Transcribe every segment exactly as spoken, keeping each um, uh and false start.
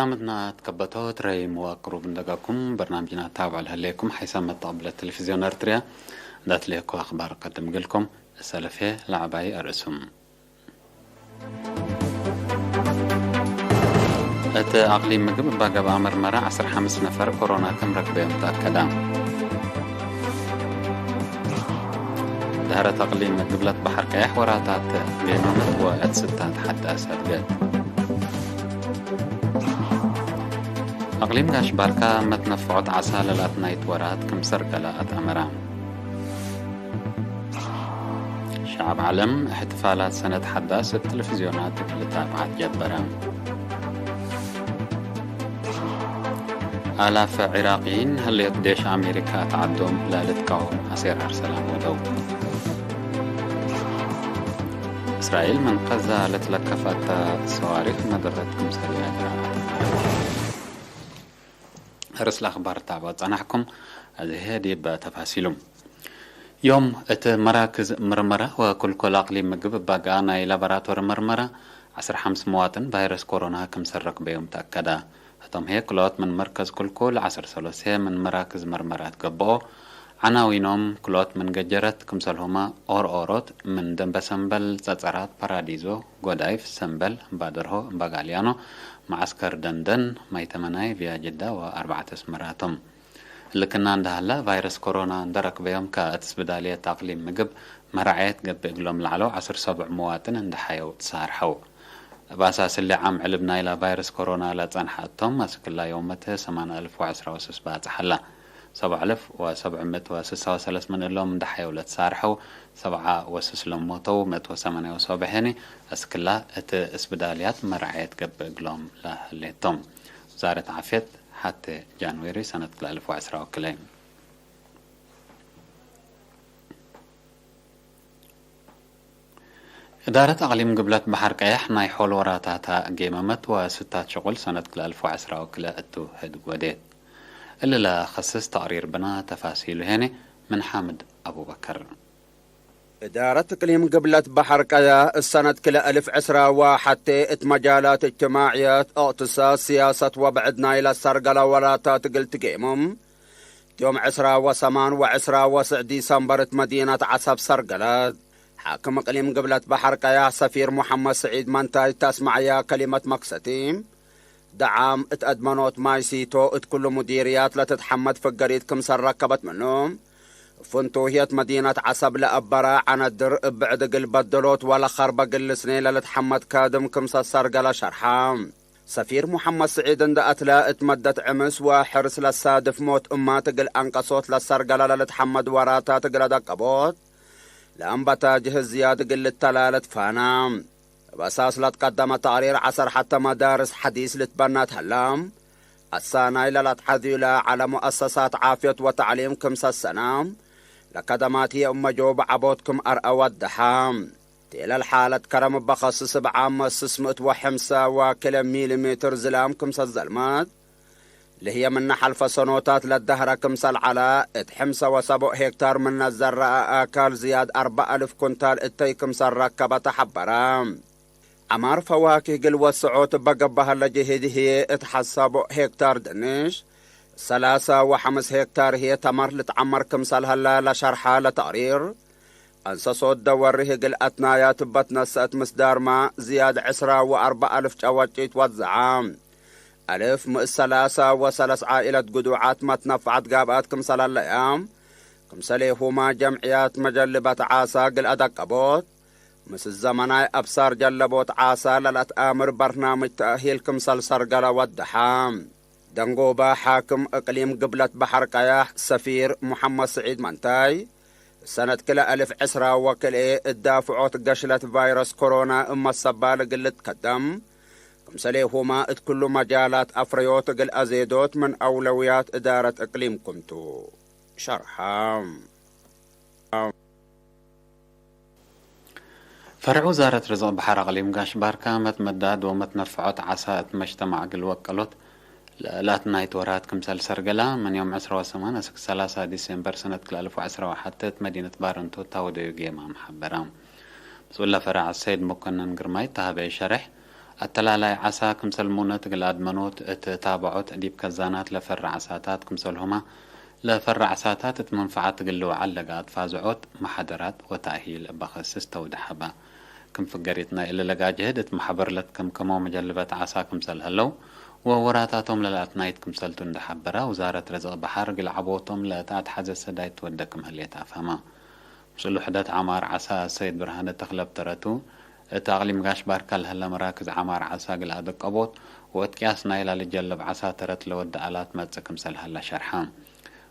ሰላምትና ትከበቶ ትረይ መዋቅሩ ብንደጋኩም በርናምጅና ታብዕ ለህሌኩም ሓይሳም መተቀብለ ቴሌቪዝዮን ኤርትርያ እንዳትሌኮ አኽባር ቀድም ግልኩም እሰለፌ ለዐባይ አርእሱም። እት አቅሊም ምግብ እባ ገብአ መርመረ ዐስር ሐምስ ነፈር ኮሮና ክም ረክበዮም ተአከደ። ዳህረት አቅሊም ግብለት በሐር ቀየሕ ወራታት ጌኖነት ወእት ስታት ሐዳስ አድገት። አቅሊም ጋሽ ባርካ መትነፍዖት ዐሳ ለላትናይት ወራት ክም ሰርገለ አትአመረ። ሸዐብ ዐለም እሕትፋላት ሰነት ሐዳስ እብ ቴሌቪዝዮናት እግል ልታብዓት ጀበረ። አላፍ ዒራቅይን ህሌት ዴሽ አሜሪካ እት ዐዶም ለልትቃወም አሴራር ሰላም ወደው። እስራኤል ምን ቀዛ ለትለከፈተ ሰዋሪክ መደረት ክምሰል ያግራ። ርእስ ለአኽባር ታብዖ ጸናሕኩም፣ አዜ ዲብ ተፋሲሉ። ዮም እት መራክዝ ምርመራ ወክልኮል አቅሊም ምግብ እባጋ ናይ ላቦራቶሪ ምርመራ ዐስር ሐምስ መዋጥን ቫይረስ ኮሮና ክምሰል ረክበዮም ተአከደ። ህቶም ህዬ ክልኦት ምን መርከዝ ክልኮል ዐስር ሰለስ ህዬ ምን መራክዝ ምርመራ ትገብኦ። ዐናዊኖም ክልኦት ምን ገጀረት ክምሰልሁመ ኦርኦሮት፣ ምን ደንበ ሰምበል፣ ጸጸራት፣ ፓራዲዞ፣ ጎዳይፍ፣ ሰምበል፣ እምባደርሆ፣ እምባጋልያኖ፣ መዐስከር ደንደን፣ ማይተመናይ፣ ቪያ ጅዳ ወአርበዐት አስመራ ቶም። እሊ ክና እንደ ሀለ፣ ቫይረስ ኮሮና እንደ ረክበዮም ከእት ስብዳልየት አቅሊም ምግብ መራዐየት ገብእ እግሎም ለዐለው ዐስር ሰቡዕ መዋጥን እንደ ሐየው ትሳርሐው። እብ አሳስ እሊ ዓም ዕልብ ናይላ ቫይረስ ኮሮና ለጸንሐ እቶም፣ አስክላ ዮመት ሰማን አልፍ ወዐስራ ወስስ ባጽሕ ሀላ። ሰብዕ አልፍ ወሰብዕ ምእት ወስሳ ወሰለስ ምን እሎም እንደ ሐየው ለትሳርሐው፣ ሰብዓ ወስስ ለሞተው፣ ምእት ወሰማንያ ወሰብዕ ህኒ አስክላ እት እስብዳልያት መራዐየት ገብእ እግሎም ለህሌቶም። ውዛረት ዓፍየት ሐቴ ጃንዌሪ ሰነት ክልኤ አልፍ ወዐስራ ወክልኤ። እዳረት አቅሊም ግብለት በሐር ቀየሕ ናይ ሖል ወራታታ ጌመመት ወስታት ሽቁል ሰነት ክልኤ አልፍ ወዐስራ ወክልኤ እቱ ህድግ ወዴት። እሊ ለከስስ ተቅሪር ብና ተፋሲሉ ሄኔ ምን ሓምድ አቡበከር። እዳረት እቅሊም ግብለት በሐር ቀየሕ እሰነት ክልኤ አልፍ ዕስራ ወሐቴ እት መጃላት እጅትማዕየት፣ እቅትሳድ፣ ሲያሰት ወብዕድ ናይለ ሰርገለ ወራታት እግል ትጌምም፣ ዮም ዕስራ ወሰማን ወዕስራ ወስዕ ዲሰምበር እት መዲነት ዐሰብ ሰርገለት። ሓክም እቅሊም ግብለት በሐር ቀያሕ ሰፊር ሙሐመድ ስዒድ መንታይ እት አስመዐያ ከሊመት መክሰቲ፣ ደዓም እት አድመኖት ማይ ሲቶ እት ኩሉ ሙዲርያት ለትትሐመድ ፍገሪት ክምሰል ረከበት ምኑ፣ ፍንቱህየት መዲነት ዐሰብ ለአበረ ዐነድር እብ ብዕድ እግል በደሎት ወለከርበ እግል ልስኔ ለልትሐመድ ካድም ክምሰል ሰርገለ ሸርሐ። ሰፊር ሙሐመድ ስዒድ እንደ አትለ፣ እት መደት ዕምስ ወሕርስ ለሳድፍ ሞት እማት እግል አንቀሶት ለሰርገለ ለልትሐመድ ወራታት እግል አደቀቦት፣ ለአንበታ ጅህዝ ዝያድ እግል ልተላለት ፋና። እብ አሳስ ለትቀደመ ተቅሪር፣ ዐሰር ሐተ መዳርስ ሐዲስ ልትበና ተሀላ። አሳናይ ለለትሐዝዩ ለዐለ ሙአሰሳት ዓፍየት ወተዕሊም ክምሰል ሰና፣ ለከደማት ህዬ እብ መጆብ ዐቦት ክም አርአ ወደሐ። ቴለል ሓለት ከረም እበ ከስስ እብ ዓመት ስስ ምእት ወሐምሳ ወክለ ሚሊሜትር ዝላም ክምሰል ዘልመት፣ ለህዬ ምነ ሐልፈ ሰኖታት ለደህረ ክምሰል ዐለ፣ እት ሕምሰ ወሰቦዕ ሄክታር ምነ ዘረአ አካል ዝያድ አርበዕ አልፍ ኩንታል እተይ ክምሰል ረከበ ተሐበረ። ዐማር ፈዋኪህ እግል ወስዖት እበ ገብአ ሀለ ጅህድ ህዬ፣ እት ሐሰቦዕ ሄክታር ድንሽ፣ ሰላሳ ወሐምስ ሄክታር ህዬ ተመር ልትዐመር ክምሰል ሀለ ለሸርሐ ለተቅሪር፣ አንሰሶት ደወርህ እግል አትናያት እበ ትነሰአት ምስዳርመ ዝያድ ዕስራ ወአርበዕ አልፍ ጨወጪት ወዘዐ። አልፍ ምእት ሰላሳ ወሰለስ ዓኢለት ግዱዓት መትነፈዐት ጋብአት ክምሰል ሀለያ፣ ክምሰሌሁመ ጀምዕያት መጀልበት ዓሳ እግል አደቀቦት፣ ምስል ዘመናይ አብሳር ጀለቦት ዓሳ ለለአትአምር በርናምጅ ተእሂል ክምሰል ሰርገለ ወደሐ። ደንጎበ ሓክም እቅሊም ግብለት በሐር ቀያሕ ሰፊር ሙሐመድ ስዒድ መንታይ፣ ሰነት ክልኤ አልፍ ዕስራ ወክልኤ እት ዳፍዖት ገሽለት ቫይረስ ኮሮና እብ መሰባል እግል ልትከደም፣ ክምሰሌሁመ እት ኩሉ መጃላት አፍረዮት እግል አዜዶት ምን አውለውያት እዳረት እቅሊም ክምቱ ሸርሐ። ፈርዕ ውዛረት ርዝቅ በሐር አቅሊም ጋሽ ባርካ፣ መትመዳድ ወመትነፈዖት ዓሳ እት መጅተማዕ እግል ወቀሎት ለእላት ናይት ወራት ክምሰል ሰርገላ፣ ምን ዮም ዕስራ ወሰማን አስክ ሰላሳ ዲሴምበር ሰነት ክልኤ አልፍ ወዐስራ ወሐቴ እት መዲነት ባረንቱ ታወደዩ ጌማም ሐበረ። ምስኡለ ፈርዕ አሰይድ መኮነን ግርማይ ተሀበየ ሸሬሕ፣ አተላላይ ዐሳ ክምሰል ሙነት እግል አድመኖት እት ታበዖት፣ ዲብ ከዛናት ለፈረ ዐሳታት ክምሰልሁመ፣ ለፈረ ዐሳታት እት መንፈዐት እግል ልውዓል ለገአት ፋዝዖት፣ መሓደራት ወተእሂል እበ ከስስ ተውደሐ በ። ክም ፍገሪት ናይ እሊ ለጋጅህድ እት መሕበር ለትከምከመው መጀልበት ዐሳ ክምሰል ህለው፣ ወወራታቶም ለለአትናይት ክምሰልቱ እንዴ ሐበረ፣ ውዛረት ርዝቅ በሐር እግል ዐቦቶም ለእት አትሐዘ ሰዳይት ትወዴ ክም ህሌት አፍሀመ። ምስሉ ውሕደት ዐማር ዐሳ ሰይድ ብርሃነ ተክለ እብ ተረቱ፣ እት አቅሊም ጋሽ ባርካ ለህለ መራክዝ ዐማር ዐሳ እግል አደቀቦት ወእት ቅያስ ናይላ ልጀልብ ዐሳ ተረት ለወደ አላት መጽእ ክምሰል ሀላ ሸርሐ።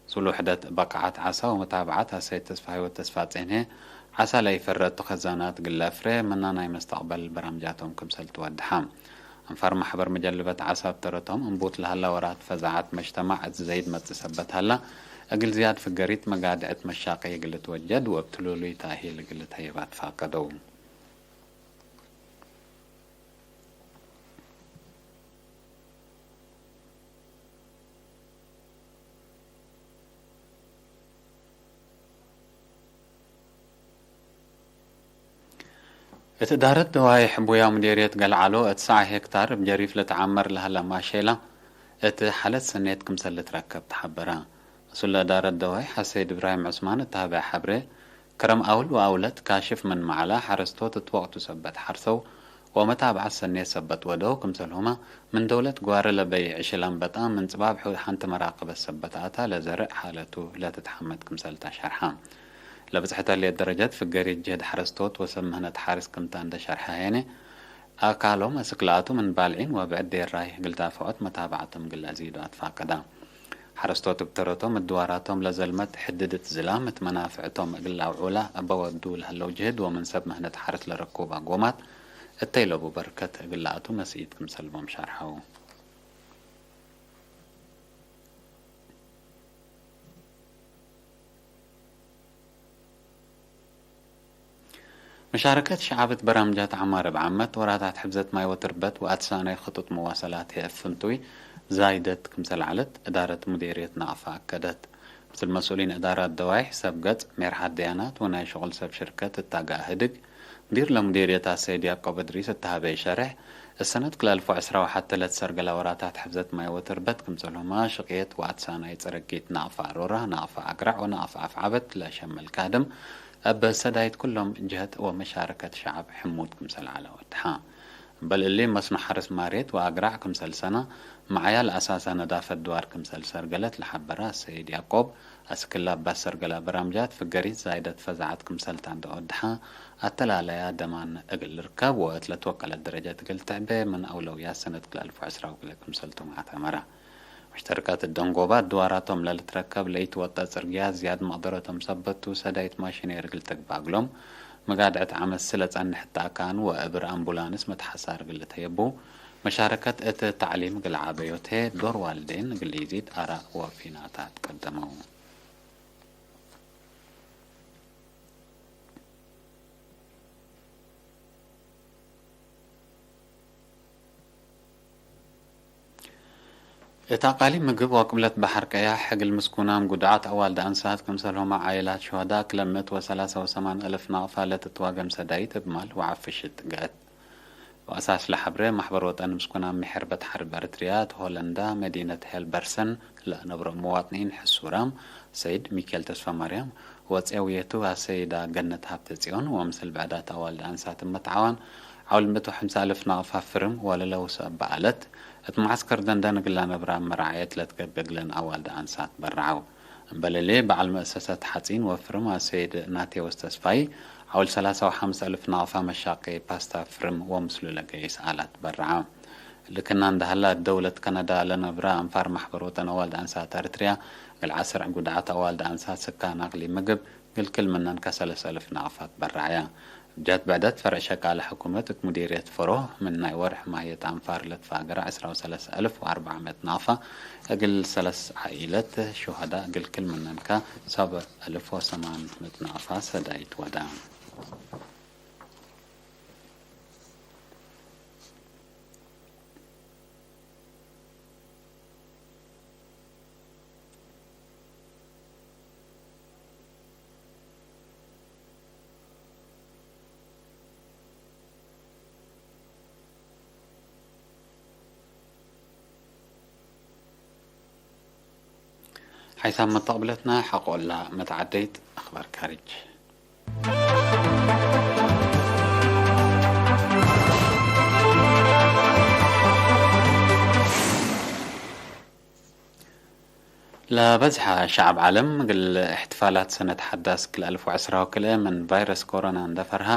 ምስሉ ውሕደት በቃዓት ዐሳ ወመታብዓት አሰይድ ተስፋ ህይወት ተስፋጼንሄ፣ ዐሳ ለኢፈረ እቱ ከዛናት እግል ለአፍሬ ምና ናይ መስተቅበል በራምጃቶም ክምሰል ትወደሐ። አንፋር መሕበር መጀልበት ዐሳ እብ ተረቶም፣ እንቡት ለሀላ ወራት ፈዛዐት መጅተማዕ እት ዘይድ መጽእ ሰበት ሀላ፣ እግል ዝያድ ፍገሪት መጋድዕት መሻቀይ እግል ልትወጀድ ወእብ ትሉሉይ ተእሂል እግል ልትሀየብ አትፋቀደው። እት እዳረት ደዋይ ሕቡያ ሙዴርየት ገልዓሎ፣ እት ሰዐ ሄክታር እብ ጀሪፍ ለተዓመር ለሀለ ማሼላ፣ እት ሓለት ሰኔት ክምሰል ልትረከብ ተሐበረ። መስኡል እዳረት ደዋይ ሐሰይድ እብራሂም ዑስማን እት ሀበ ሐብሬ፣ ክረም አውል ወአውለት ካሽፍ ምን መዓላ ሐረስቶት እት ወቅቱ ሰበት ሐርሰው ወመታብዐት ሰኔት ሰበት ወደው ክምሰልሁመ፣ ምን ደውለት ግዋረ ለበይዕ እሽል አንበጣ ምን ጽባብ ሐንቲ መራቀበት ሰበት አታ ለዘርእ ሓለቱ ለትትሐመድ ክምሰልታ ሸርሐ። ለብጽሕተ ህሌት ደረጀት ፍገሪት ጅህድ ሐረስቶት ወሰብ ምህነት ሐርስ ክምታ እንዴ ሸርሐ ሄኔ፣ አካሎም አስክ ለአቱ ምን ባልዒን ወብዕድ ዴራይ እግል ዳፍዖት መታብዐቶም እግል አዚዱ አትፋቀዳ። ሐረስቶት እብ ተረቶም እድዋራቶም ለዘልመት ሕድድት ዝላም እት መናፍዕቶም እግል ለአውዑላ እበ ወዱ ለህለው ጅህድ ወምን ሰብ ምህነት ሐርስ ለረኩብ አጎማት እተይ ለቡ በርከት እግል ለአቱ መስኢት ክምሰልቦም ሻርሐው። መሻረከት ሸዓብ እት በራምጃት ዐማር እብ ዓመት ወራታት ሕፍዘት ማይ ወትርበት ወአትሳናይ ክጡጥ መዋሰላት ህይ እብ ፍንቱይ ዛይደት ክምሰል ዐለት እዳረት ሙዴርየት ናቅፋ አከደት። ምስል መስኡሊን እዳራት ደዋይሕ ሰብ ገጽ፣ ሜርሓት ደያናት ወናይ ሽቁል ሰብ ሽርከት እት አግአ ህድግ፣ ሙዲር ለሙዴርየት አሰይድ ያቆብ እድሪስ እት ሀበ ሸሬሕ፣ እሰነት ክል አልፍ ወዕስራ ወሐቴ ለትሰርገለ ወራታት ሕፍዘት ማይ ወትርበት ክምሰልሁመ ሽቅየት ወአትሳናይ ጽረጊት ናቅፋ አሮራ፣ ናቅፋ አግራዕ ወናቅፋ አፍዓበት ለሸምል ካድም እብ ሰዳይት ኩሎም ጀህት ወመሻረከት ሸዐብ ሕሙድ ክምሰል ዐለ ወድሐ። እምበል እሊ መስኖ ሐርስ ማሬት ወአግራዕ ክምሰል ሰና፣ መዓያ ለአሳሳ ነዳፈት ድዋር ክምሰል ሰርገለት ለሐበረ አሰይድ ያቆብ፣ አስክላ እብ አሰርገለ በራምጃት ፍገሪት ዛይደት ፈዛዐት ክምሰልታ እንዴ ወድሐ፣ አተላለያ ደማን እግል ልርከብ ወእት ለትወቀለት ደረጀት እግል ትዕቤ ምን አውለውያት ሰነት ክል አልፍ ወዕስራ ወክልኤ ክምሰልቶም አተመረ። ሙሽተረካት እት ደንጎባ ድዋራቶም ለልትረከብ ለኢትወጠ ጽርግያት ዝያድ መቅደረቶም ሰበት ቱ፣ ሰዳይት ማሽኔር እግል ትግባእ እግሎም፣ መጋድዕት ዐመት ለጸንሕ እት አካን ወእብር አምቡላንስ መትሐሳር እግል ልትሀየቡ፣ መሻረከት እት ተዕሊም እግል ዐበዮት ህዬ ዶር ዋልዴን እግል ኢዚድ አራእ ወፊናታት ቀደመው። እት አቃሊም ምግብ ወቅብለት በሐር ቀያሕ፣ እግል ምስኩናም ጉድዓት አዋልድ አንሳት ክምሰልሁመ ዓኢላት ሹሀዳእ ክለ ምእት ወሰላሳ ወሰማን እልፍ ናቅፋ ለትትዋገም ሰዳይት እብ ማል ወዐፍሽት ገአት። ወአሳስ ለሐብሬ፣ መሕበር ወጠን ምስኩናም ሚ ሐርበት ሐርብ ኤረትርያ እት ሆለንዳ መዲነት ሄልበርሰን ለአነብሮ መዋጥኒን ሕሱራም፣ ሰይድ ሚካኤል ተስፋማርያም፣ ወጽየውየቱ አሰይዳ ገነት ሀብተጽዮን ወምስል ብዕዳት አዋልድ አንሳት እብ መትዓዋን ዐውል ምእት ወሐምሳ አልፍ ናቅፋ ፍርም ወለለውሰ እበ ዐለት፣ እት መዓስከር ደንደን እግል ለነብራ መራዐየት ለትገብእ እግለን አዋልድ አንሳት በረዐው። እምበል እሊ፣ በዐል መእሰሰት ሐጺን ወፍርም አሰይድ ናቴዎስ ተስፋይ፣ ዐውል ሰላሳ ወሐምስ አልፍ ናቅፋ መሻቄ ፓስታ ፍርም ወምስሉ ለገይስ አላት በረዐ። ልክና እንደ ሀላ፣ እት ደውለት ከነዳ ለነብራ አንፋር ማሕበር ወጠን አዋልድ አንሳት ኤረትርያ፣ እግል ዐስር ጉድዓት አዋልድ አንሳት ስካን አቅሊም ምግብ፣ እግል ክል ምነን ከሰለስ አልፍ ናቅፋ ትበረዐያ። እብ ጀህት ብዕደት፣ ፈርዕ ሸቃለ ሕኩመት እት ሙዲርየት ፈሮ፣ ምን ናይ ወርሕ ማህየት አንፋር ለትፋገረ ዐስራ ወሰለስ አልፍ ወአርበዕ ምእት ናቅፋ፣ እግል ሰለስ ዓኢለት ሹሀዳእ፣ እግል ክል ምነን ከ ሰብዕ አልፍ ወሰማን ምእት ናቅፋ ሰዳይት ወዳ። ሓይሳም መተቅብለትና ሐቆላ መትዓደይት አኽባር ካርጅ። ለበዝሐ ሸዐብ ዓለም እግል እሕትፋላት ሰነት ሐዳስ ክልኤ አልፍ ወዕስራ ወክልኤ ምን ቫይረስ ኮሮና እንደ ፈርሀ፣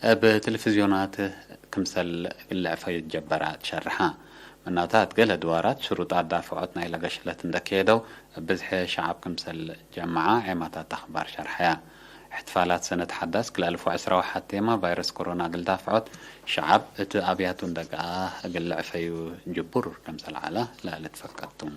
እብ ትልፍዝዮናት ክምሰል እግል ልዕፈዩ ጀበራ ትሸርሐ። ምናተ፣ እት ገሌ ድዋራት ሽሩጣት ዳፍዖት ናይለ ገሽለት እንደ ከየደው፣ እብ ብዝሐ ሸዐብ ክምሰል ጀመዐ ዔማታት አኽባር ሸርሐያ። እሕትፋላት ሰነት ሐዳስ ክልኤ አልፍ ወዕስራ ወሐቴመ ቫይረስ ኮሮና እግል ዳፍዖት፣ ሸዐብ እት አብያቱ እንደ ገአ እግል ልዕፈዩ ጅቡር ክምሰል ዐለ ለልትፈቀድ ቱ።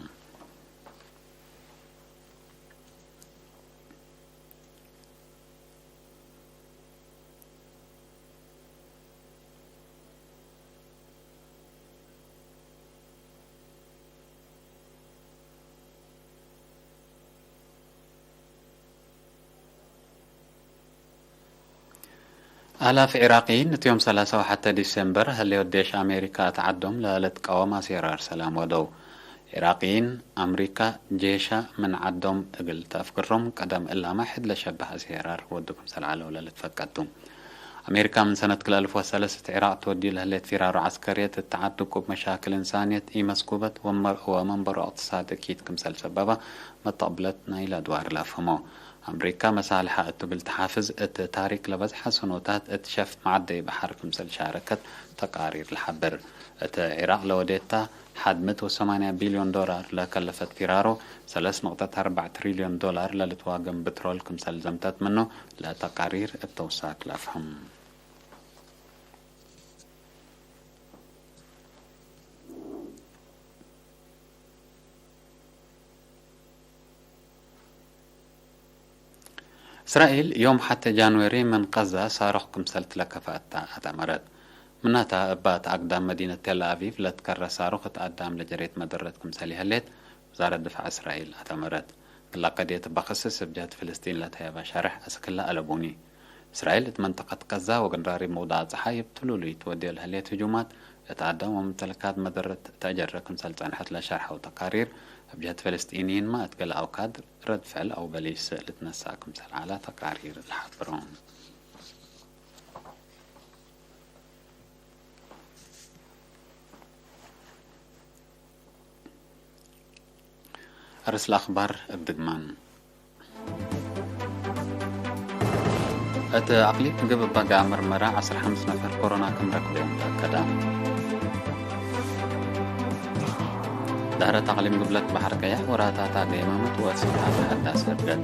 አላፍ ዒራቅይን እት ዮም ሰላሳ ወሐተ ዲሴምበር ህሌወ ዴሽ አሜሪካ እት ዐዶም ለልትቃወም አሴራር ሰላም ወደው። ዒራቅይን፣ አምሪካ ጄሻ ምን ዐዶም እግል ተአፍግሮም ቀደም እላመ ሕድ ለሸበህ አሴራር ወዱ ክምሰል ዐለው ለልትፈቀድ ቱ። አሜሪካ ምን ሰነት ክልኤ አልፍ ወሰለስ እት ዒራቅ ትወድዩ ለህሌት ፊራሮ ዐስከርየት እት ዐድ ድቁብ መሻክል እንሳንየት ኢመስኩበት ወመ-፣ ወመንበሮ እቅትሳድ እኪት ክምሰል ሰበበ መተቅብለት ናይለ አድዋር ለአፍህሞ። አምሪካ መሳልሐ እቱ እግል ተሓፍዝ እት ታሪክ ለበዝሐ ሰኖታት እት ሸፍጥ መዐደይ በሐር ክምሰል ሻረከት ተቃሪር ለሐብር። እት ዒራቅ ለወዴታ ሐድ ምእት ወሰማንያ ቢልዮን ዶላር ለከለፈት ፊራሮ፣ ሰለስ ነቅጠት አርበዕ ትሪልዮን ዶላር ለልትዋገም ብትሮል ክምሰል ዘምተት ምኑ ለተቃሪር እብ ተውሳክ ለአፍህም። እስራኤል ዮም ሐቴ ጃንዌሪ ምን ቀዛ ሳሩክ ክምሰል ትለከፈ እተ አተመረት። ምናተ፣ እበ እት አግዳም መዲነት ቴል አቪቭ ለትከረ ሳሩክ እት አዳም ለጀሬት መደረት ክምሰል ይሀሌት ውዛረት ድፋዕ እስራኤል አተመረት። እላ ቀድየት እበ ክስስ እብ ጀህት ፍልስጢን ለተሀየበ ሸርሕ አስክ ለአለቡኒ። እስራኤል እት መንጠቀት ቀዛ ወገድራሪብ ምውዳቅ ጸሓይ እብ ትሉሉይ ትወድዮ ለህሌት ህጁማት፣ እት አዳም ወሙምተለካት መደረት ተአጀረ ክምሰል ጸንሐት ለሸርሐው ተቃሪር፣ እብ ጀህት ፍልስጢንይንመ እት ገሌ አውካድ ረድ ፍዕል አው በሊስ ልትነሳእ ክምሰል ዐለ ተቃሪር ለሐብሮ። አርእስ ለአክባር እብ ድግማን። እት አቅሊም ግብ እበ ገአ ምርመራ ዐስር ሐምስ ነፈር ኮሮና ክም ረክበዮም ተአከደ። ዳህረት አቅሊም ግብለት በሐር ቀያሕ ወራታታ ገይማመት ወእሲታት ሐዳስ ህርገት።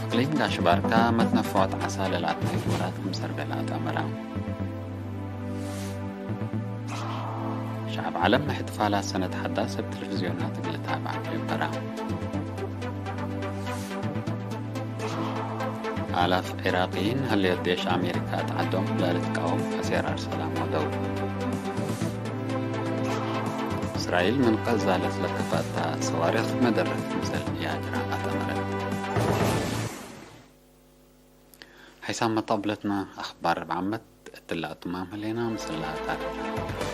እቅሊም ጋሽ ባርካ መትነፈዖት ዐሳ ለለአትናይት ወራት ክም ሰርገ ለአትአመረ። ሸዐብ ዐለም እሕትፋላት ሰነት ሐዳስ እብ ትልፍዝዮናት እግል ልታብዕ ጀበረ። አላፍ ዒራቅይን ህሌት ዴሽ አሜሪካ እት ዐዶም ለልትቃወም አሴራር ሰላም ወደው። እስራኤል ምን ቀዛ ለትለከፈ እተ ሰዋሪክ መደረት ክምሰል ኢአጅራ አተመረት። ሐይሳም መጣብለትነ አክባር ርብዕ ዓመት እትለ አትማም ህሌና ምስላ ታሪክ።